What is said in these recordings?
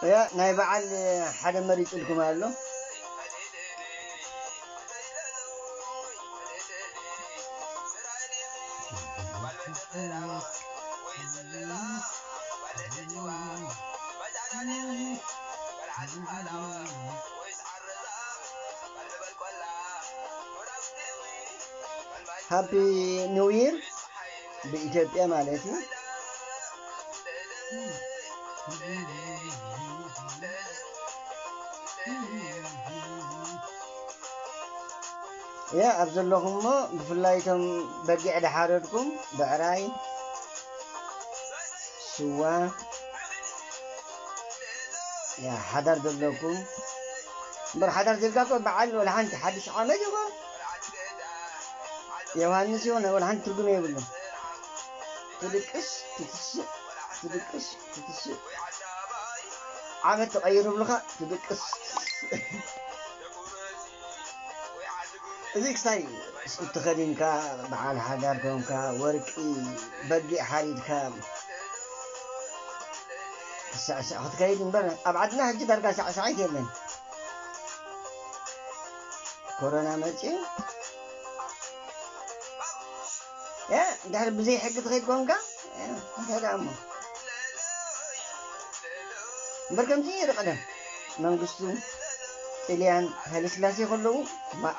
ያ ናይ በዓል ሓደ መሪጽልኩም ኣሎ። ሃፒ ኒው ይር ብኢትዮጵያ ማለት እዩ። ያ ኣብ ዘለኹም እሞ ብፍላይ እቶም በጊዕ ድሓረድኩም ብዕራይ ስዋ ያ ሓዳር ዘለኩም እምበር ሓዳር ዘልካ እኮ በዓል ወላ ሓንቲ ሓድሽ ዓመት ይኹን ዮሃንስ ይኹን ወላ ሓንቲ ትርጉም የብሉን። ትድቅስ ትትስእ ትድቅስ ትትስእ ዓመት ትቐይር ብልኻ ትድቅስ እዚ ክሳይ ሱፍ ተኸዲንካ በዓል ሓዳር ኮንካ ወርቂ በጊዕ ሓሪድካ ክትስዕስዕ ክትከይድ እምበር ኣብ ዓድና ሕጂ ዳርጋ ሳዕሳዒት የለን። ኮሮና መፂኡ እ እንድሕር ብዘይ ሕጊ ትኸይድ ኮንካ እ እንታይ ደኣ እሞ እምበር ከምዚ ነይሩ ቀደም መንግስቱ ጥልያን ሃይለስላሴ ከለዉ ማ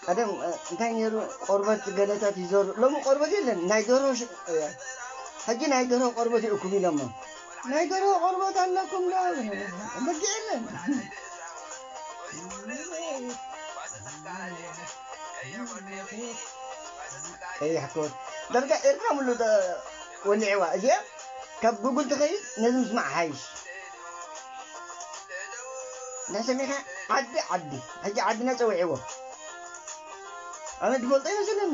ቀደም እ፣ እንታይ ነይሩ ቆርበት ገለታት ይዘሩ ሎሚ ቆርበት የለን ናይ ደርሆ ሽ- እ፣ ሕጂ ናይ ደርሆ ቆርበት ይእኩም ኢሎሞ ናይ ደርሆ ቆርበት ኣለኩም ዶ በጊዕ የለን ቀይሕ ኮት ዳርጋ ኤርትራ ሙሉ ወሊዕዋ እዚኣ ካብ ጉግል ትኸይድ ነዚ ምስማዕ ሓይሽ ናይ ሰሚዕካ ዓዲ ዓዲ ሕጂ ዓድና ፀዊዕዎ ኣነ ድፈልጦ ይመስለኒ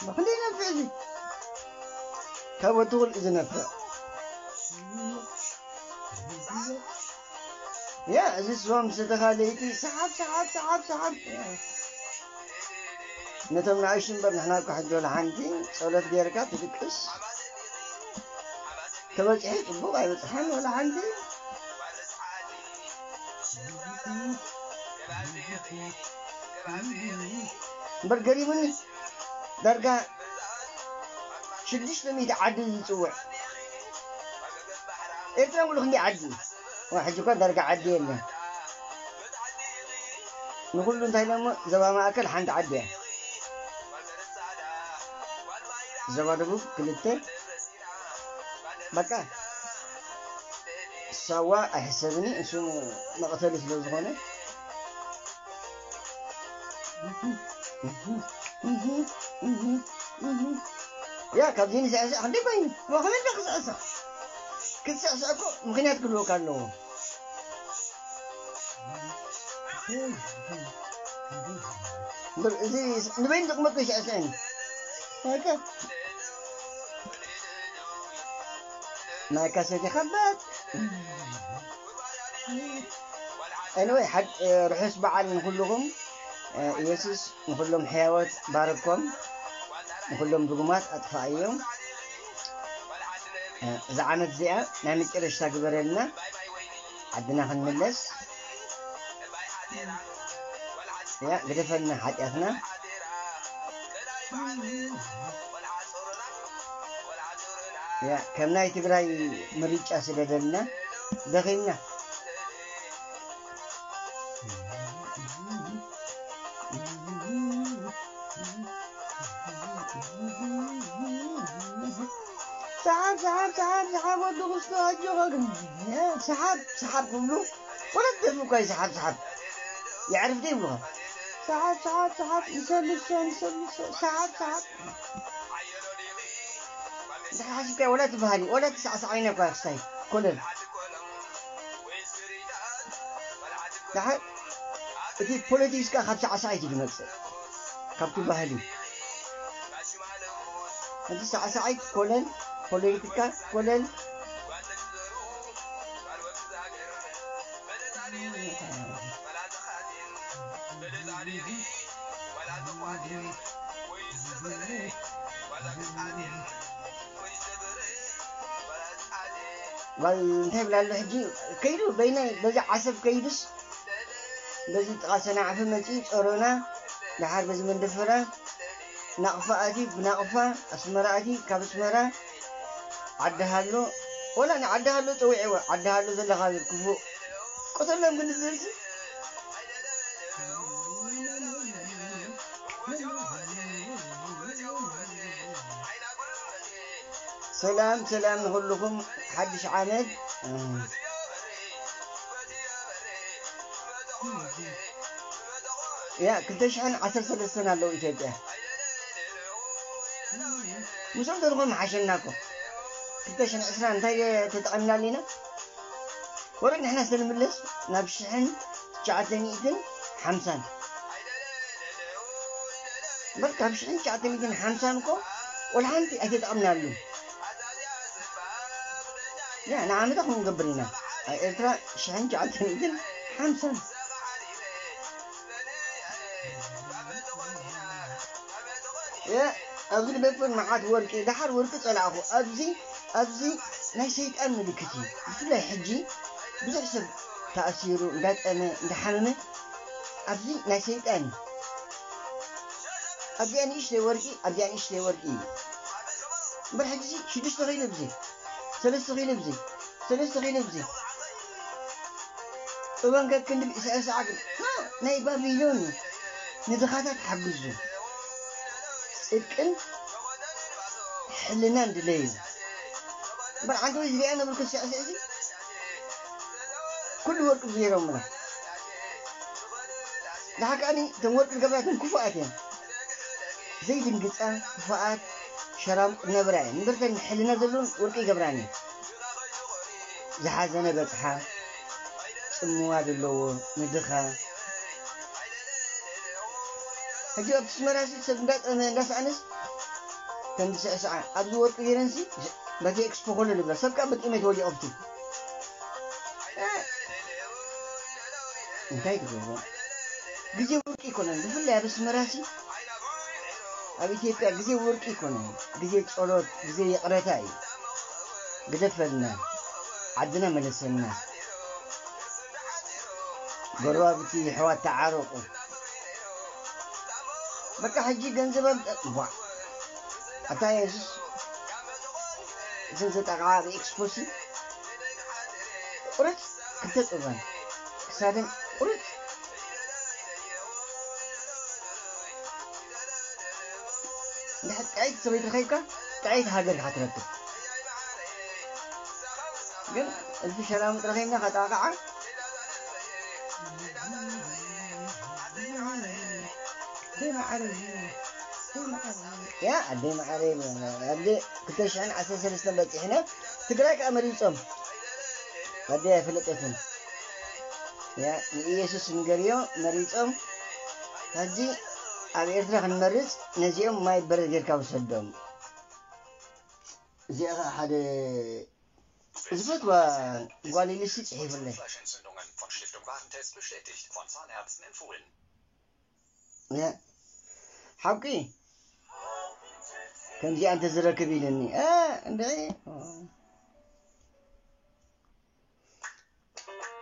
ክንደይ ነፍዕ እዚ ካብ ወትኹል እዩ ዝነፍዕ ያ እዚ ስዋ ምስ ተኻ ለይቲ ሰሓብ ሰሓብ ሰሓብ ሰሓብ ነቶም ንኣሽቱ እምበር ንሕና እኮ ሕጂ ወላ ሓንቲ ጸሎት ጌርካ ትድቅስ ተበጺሐ ጽቡቕ ኣይበጽሓን ወላ ሓንቲ እምበር ገሪሙኒ ዳርጋ ሽዱሽተ ሚእቲ ዓዲ ዝጽውዕ ኤርትራ ሙሉ ክንደይ ዓዲ ሕጂ እኳ ዳርጋ ዓዲ የለን ንኩሉ እንታይ ኢሎሞ ዞባ ማእከል ሓንቲ ዓዲ እያ ዞባ ደቡብ ክልተ በቃ ሳዋ ኣይሕሰብኒ እሱ መቕተሊ ስለ ዝኾነ ያ ካብዚ ንስዕስዕ ክንደይ ኮይኑ ዋ ከመይ ኢልካ ክስዕስዕ ክትስዕስዕ እኮ ምክንያት ክህልወካ ኣለዎ እምበር እዚ ንበይኑ ዝቕመጥ ከይስዕስዕን ናይ ካሴት ይኸበት Anyway ሓድ ርሑስ በዓል ንኩልኹም ኢየሱስ ንኩሎም ሕያወት ባረኮም ንኩሎም ድጉማት ኣጥፋኣዮም እዛ ዓመት እዚኣ ናይ መጨረሽታ ግበረልና ዓድና ክንምለስ ግደፈልና ሓጢኣትና ከም ናይ ትግራይ ምርጫ ስለ ዘለና ደኺምና ሰሓብ ሰሓብ ሰሓብ ሰሓብ ወዲ ክስቶ ኣጆኻ ግን ሰሓብ ሰሓብ ክብሉ ወለት ደርፉ እኳ ሰሓብ ሰሓብ የዕርፍ ደይብሉኻ ሰሓብ ሰሓብ ሰሓብ ንሰልሶ ንሰልሶ ሰሓብ ሰሓብ እንድሕር ሓሲብካዮ ወላ እቲ ባህሊ ወላ እቲ ሳዕሳዓይና እኳ ክስታይ ኮለል ደሓር እቲ ፖለቲክስ ከዓ ካብ ሳዕሳዒት እዩ ዝመፅእ ካብቲ ባህሊ እቲ ሳዕሳዒት ኮለል ፖለቲካ ኮለል ጓል እንታይ ይብላ ኣሎ ሕጂ? ከይዱ በይነ በዚ ዓሰብ ከይዱስ በዚ ጥቓ ሰናዕፈ መፂኡ ጾሮና፣ ደሓር በዚ መንደፈራ ናቕፋ ኣትዩ፣ ብናቕፋ ኣስመራ ኣትዩ፣ ካብ ኣስመራ ዓዲ ሃሎ፣ ወላ ንዓዲ ሃሎ ፀዊዕዎ፣ ዓዲ ሃሎ ዘለኻ ክፉእ ቅተሎም ግን ዝብል ሰላም ሰላም ንኹልኹም፣ ሓድሽ ዓመት። ያ ክልተ ሽሕን ዓሰርተ ሰለስተን ኣለዉ ኢትዮጵያ። ምስኦም ተድኾም ሓሸና እኮ። ክልተ ሽሕን ዕስራ እንታይ ተጠቐምናሉ ኢና? ወረድ ንሕና ስለንምለስ ናብ ሽሕን ትሽዓተ ሚእትን ሓምሳን። እምበር ካብ ሽሕን ትሽዓተ ሚእትን ሓምሳን እኮ ወላ ሓንቲ ኣይተጠቐምናሉ። ያ ንዓመታ ክንገብር ኢና። ኣብ ኤርትራ ሽሕን ትሽዓተ ሚእትን ሓምሳን። ያ ኣብዚ ልበፍን መዓት ወርቂ፣ ደሓር ወርቂ ጸላእኹ። ኣብዚ፣ ኣብዚ ናይ ሰይጣን ምልክት እዩ። ብፍላይ ሕጂ ብዙሕ ሰብ ተኣሲሩ፣ እንዳጠመ፣ እንዳሓመመ፣ ኣብዚ ናይ ሰይጣን እዩ። ኣብዚኣ ንእሽተይ ወርቂ፣ ኣብዚኣ ንእሽተይ ወርቂ እዩ። እምበር ሕጂ ሽዱሽተ ኪሎ ብዚ፣ ሰለስተ ኪሎ ብዚ፣ ሰለስተ ኪሎ ብዚ። እዋን ከክንድብ ኢሳያስ ዓግብ፣ ናይ ባቢሎን እዩ። ንድኻታት ሓግዙ። ጽድቅን ሕልናን ድለዩ። እምበር ዓንተ ወይ ዝሪኣ ነብርኩ ስዕስዕ እዚ ኩሉ ወርቂ ገይሮምና። ደሓር ከኣኒ እተን ወርቂ ዝገብራተን ክፉኣት እየን። ዘይድንግጻ ክፉኣት ሸራሙጥ ነብራ እየን። እምበር እተን ሕልና ዘለውን ወርቂ ይገብራን እየን። ዝሓዘነ በጽሓ፣ ጽምዋ ዘለዎ፣ ንድኻ። ሕጂ ኣብቲ ኣስመራ ሲ ሰብ እንዳጠመ እንዳሰኣነስ ከም ዝስዕስዓ ኣብዚ ወርቂ ገይረንሲ በቲ ኤክስፖ ኮሎ ንብላ ሰብ ካብ ብጥሜት ወዲቖ ኣብቲ እንታይ ትገብሮ? ግዜ ወርቂ ኣይኮነን። ብፍላይ ኣብ ኣስመራሲ ኣብ ኢትዮጵያ ግዜ ወርቂ ኣይኮነን። ግዜ ጸሎት፣ ግዜ ይቕረታ እዩ። ግደፈልና፣ ዓድና መለሰልና። ጎረባብቲ የሕዋት ተዓረቑ። በቃ ሕጂ ገንዘብ ኣምጠ-፣ ዋ። ኣታ የሱስ፣ እዘን ዘጠቕዓ ኣብ ኤክስፖሲ ቁርጽ ክልተ ጸጉረን ክሳደን ቁርጽ። እንድሕር ጥዕይቲ ሰበይቲ ረኺብካ፣ ጥዕይቲ ሃገር ኢኻ ትረክብ። ግን እልፊ ሸላሙጥ ረኺብና ከጣቕዓ። ያ ኣደይ መዓረይ፣ ኣደ ክልተ ሽሕን ዓሰርተ ሰለስተን በጺሕና። ትግራይ ከኣ መሪጾም። ኣደይ ኣይፈለጠትን። ያ ንኢየሱስ ንገርዮ መሪጾም። ሕጂ ኣብ ኤርትራ ክንመርጽ ነዚኦም ማይ በረድ ጌርካ ውሰዶም። እዚኣ ኸኣ ሓደ ዝፈትዋ ጓል ኢልሲ ጽሒፉለይ። Fleischentzündungen von Stiftung Warentest bestätigt, von Zahnärzten empfohlen. ያ፣ ሓቂ ከምዚኣ እንተዝረክብ ኢልኒ። እ፣ እንድዒ።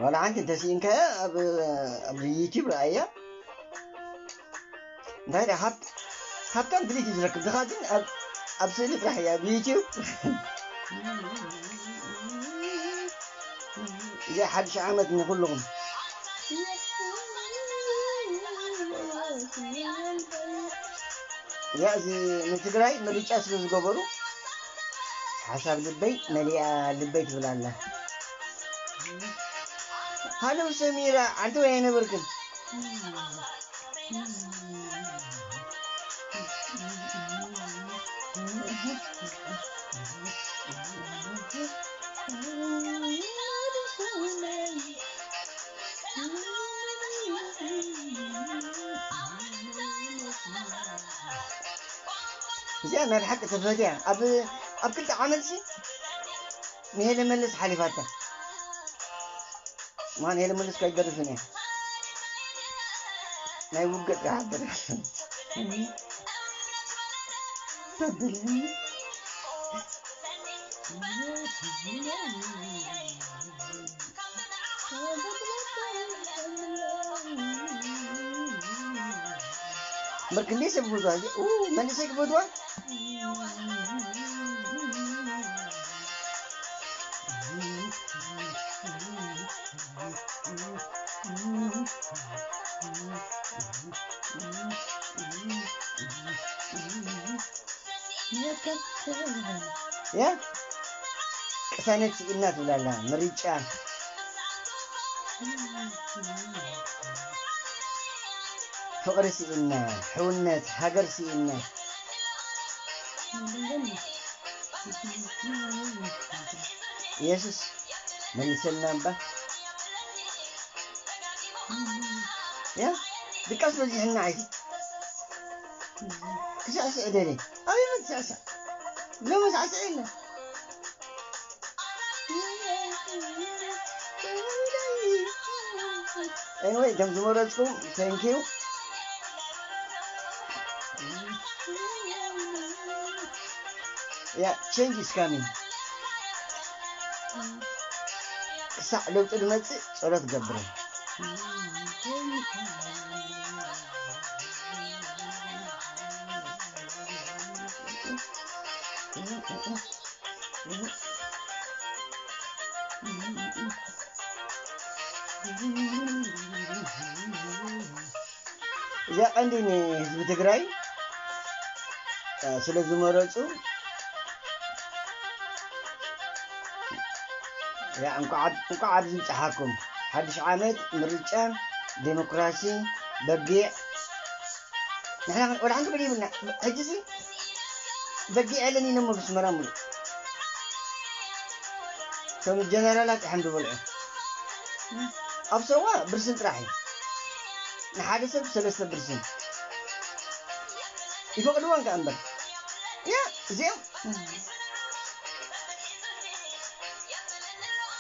ዋላ ሓንቲ እንተስኢንካያ ኣብ፣ ኣብ ዩቲዩብ ረኣያ። እንታይ ደኣ ሃብት-፣ ሃብታም ድሊት እዩ ዝረክብ። ድኻ ግን ኣብ፣ ኣብ ስእሊ ጥራሕ እያ፣ ኣብ ዩቲዩብ። እዚኣ ሓድሽ ዓመት ንኹልኹም። እዚኣ እዚ ንትግራይ ምርጫ ስለ ዝገበሩ ሓሳብ ልበይ መሊኣ ልበይ ትብል ኣላ። ሃለው ሰሚራ፣ ዓንተ ወይ ኣይነበርክን? እዚኣ ናይ ብሓቂ ተፈትያ። ኣብ፣ ኣብ ክልተ ዓመትሲ ንሄለ መለስ ሓሊፋታ። ማን ሄለ መለስ ከይደርፍን እየ። ናይ ውግእ ዝሓብር። ተብልኒ። እምበር ክንደይ ሰብ ክፈትዋ፣ እዚ ኡ፣ መንእሰይ ክፈትዋ። ያ ቅሳነት ስኢና ትብላላ። ምርጫ፣ ፍቕሪ ስኢና፣ ሕውነት፣ ሃገር ስኢና። ኢየሱስ መልሰልና እባ። ያ ድቃስ በዚሕና። ኣይ ክስዕስዕ ደለ። ኣበይ ክትስዕስዕ? ሎሚ ሳዕስዕ የለ። Anyway፣ እቶም ዝመረጽኩም፣ thank you። Yeah, change is coming። ክሳዕ ለውጢ ዝመጽእ ጸሎት ገብረ። እዚኣ ቀንዲ ንህዝቢ ትግራይ፣ እ፣ ስለ ዝመረጹ፣ ያ፣ እንኳዕ ኣብ-፣ እንኳዕ ኣብዚ ብጽሓኩም። ሓድሽ ዓመት፣ ምርጫ፣ ዴሞክራሲ፣ በጊዕ። ንሕና ወላ ሓንቲ ብልይ ብልና። ሕጂ እዚ በጊዕ የለን ኢሎም ኣብ ኣስመራ ሙሉእ። እቶም ጀነራላት እዮም ዝበልዑ። ኣብ ሰዋ ብርስን ጥራሕ እዩ። ንሓደ ሰብ ሰለስተ ብርስን። ይፈቕድዎን ከኣ እምበር። ያ፣ እዚኦም።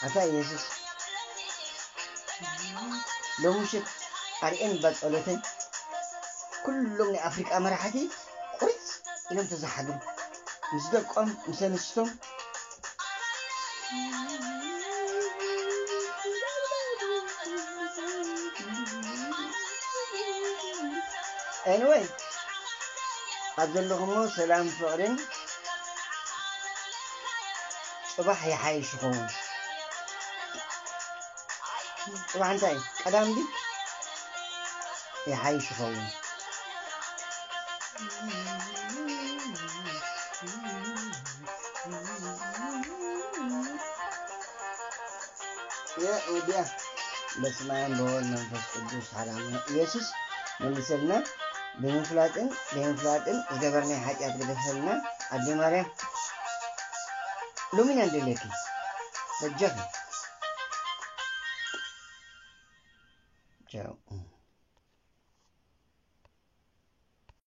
ኣታ ኢየሱስ። ሎሚ ምሸት ኣርእየን እባ ጸሎተይ። ኩሎም ናይ ኣፍሪቃ መራሕቲ ቁርጽ ኢሎም ተዘሓድሩ። ምስ ደቆም፣ ምስ ኣንስቶም። Anyway፣ ኣብ ዘለኹሞ ሰላም ፍቕርን ጽባሕ ይሓይሽ ይኸውን። ጽባሕ እንታይ? ቀዳም ድዩ? ይሓይሽ ይኸውን። የ-፣ ወዲያ። በስመ አብ ወወልድ መንፈስ ቅዱስ ሓደ አምላክ። ኢየሱስ መልሰልና። ብምፍላጥን ብምፍላጥን ዝገበርናዮ ሓጢኣት ግደፈልና። ኣደ ማርያም፣ ሎሚ ኢና ንደልየኪ። በጃኺ። ቻው።